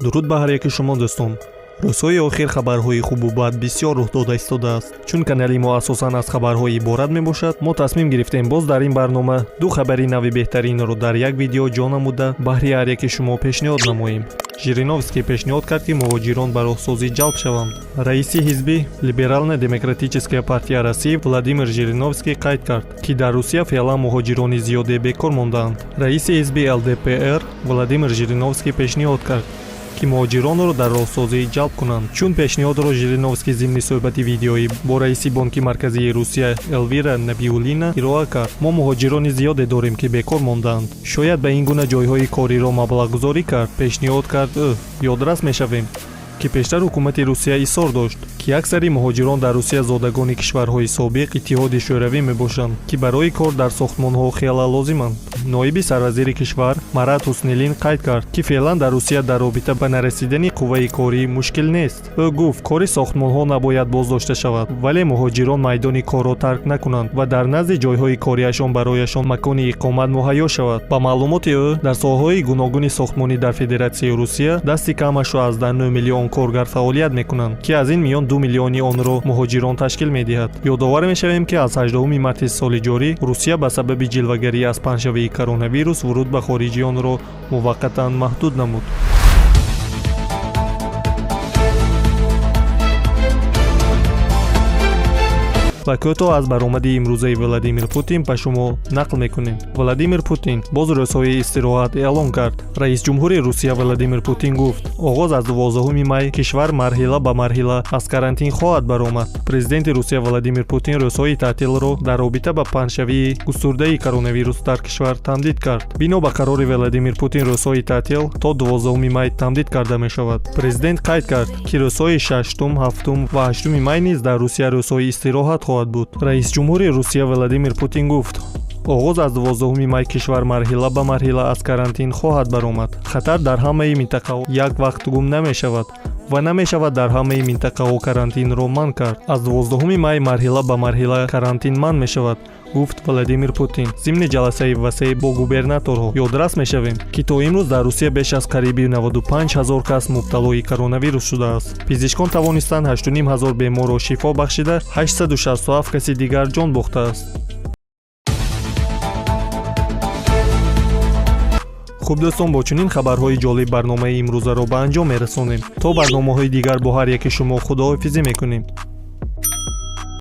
Дуруд ба ҳар яки шумо, дӯстон. Рӯзҳои охир хабарҳои хубу бад бисёр рух дода истодааст. Чун канали мо асосан аз хабарҳо иборат мебошад, мо тасмим гирифтем боз дар ин барнома ду хабари нави беҳтаринро дар як видео ҷо намуда баҳри ҳар яки шумо пешниҳод намоем. Жириновский пешниҳод кард, ки муҳоҷирон ба роҳсозӣ ҷалб шаванд. Раиси ҳизби Либерально-демократическая партия России Владимир Жириновский қайд кард, ки дар Русия феълан муҳоҷирони зиёде бекор мондаанд. Раиси ҳизби ЛДПР Владимир Жириновский пешниҳод кард, ки муҳоҷиронро дар роҳсозӣ ҷалб кунанд. Чун пешниҳодро Жириновский зимни суҳбати видеоӣ бо раиси Бонки Марказии Русия Элвира Набиуллина ироа кард. Мо муҳоҷирони зиёде дорем, ки бекор мондаанд. Шояд ба ин гуна ҷойҳои кориро маблағгузорӣ кард, пешниҳод кард ӯ. Ёдрас мешавем, ки пештар ҳукумати Русия исрор дошт, ки аксари муҳоҷирон дар Русия зодагони кишварҳои собиқ Иттиҳоди Шӯравӣ мебошанд, ки барои кор дар сохтмонҳо хеле лозиманд. Ноиби сарвазири кишвар Марат Ҳуснуллин қайд кард, ки феълан дар Русия дар робита ба нарасидани қувваи корӣ мушкил нест. Ӯ гуфт, кори сохтмонҳо набояд боздошта шавад, вале муҳоҷирон майдони корро тарк накунанд ва дар назди ҷойҳои кориашон барояшон макони иқомат муҳайё шавад. Ба маълумоти ӯ, дар соҳаҳои гуногуни сохтмонӣ дар Федератсияи Русия дасти камашро аз 9 миллион коргар фаъолият мекунанд, ки аз ин миён 2 миллиони онро муҳоҷирон ташкил медиҳад. Ёдовар мешавем, ки аз 18 марти соли ҷорӣ Русия ба сабаби ҷилвагарӣ аз паҳншавии коронавирус вуруд ба хориҷиёнро муваққатан маҳдуд намуд. Ва кӯтоҳ аз баромади имрӯзаи Владимир Путин ба шумо нақл мекунем. Владимир Путин боз рӯзҳои истироҳат эълон кард. Раисҷумҳури Русия Владимир Путин гуфт, оғоз аз 12 май кишвар марҳила ба марҳила аз карантин хоҳад баромад. Президенти Русия Владимир Путин рӯзҳои таътилро дар робита ба паҳншавии густурдаи коронавирус дар кишвар тамдид кард. Бино ба қарори Владимир Путин, рӯзҳои таътил то 12 май тамдид карда мешавад. Президент қайд кард, ки рӯзҳои 6, 7 ва 8 май низ дар Русия рӯзҳои истироҳат хоҳад буд. Раисҷумҳури Русия Владимир Путин гуфт, оғоз аз 12 май кишвар марҳила ба марҳила аз карантин хоҳад баромад. Хатар дар ҳамаи минтақаҳо як вақт гум намешавад ва намешавад дар ҳамаи минтақаҳо карантинро манъ кард. Аз 12 май марҳила ба марҳила карантин манъ мешавад, гуфт Владимир Путин зимни ҷаласаи васеъ бо губернаторҳо. Ёдрас мешавем, ки то имрӯз дар Русия беш аз қариби 95 ҳазор кас мубталои коронавирус шудааст. Пизишкон тавонистанд 8,5 ҳазор беморро шифо бахшида, 867 каси дигар ҷон бохтааст. Хуб, дӯстон, бо чунин хабарҳои ҷолиб барномаи имрӯзаро ба анҷом мерасонем. То барномаҳои дигар бо ҳар яки шумо худоҳофизӣ мекунем.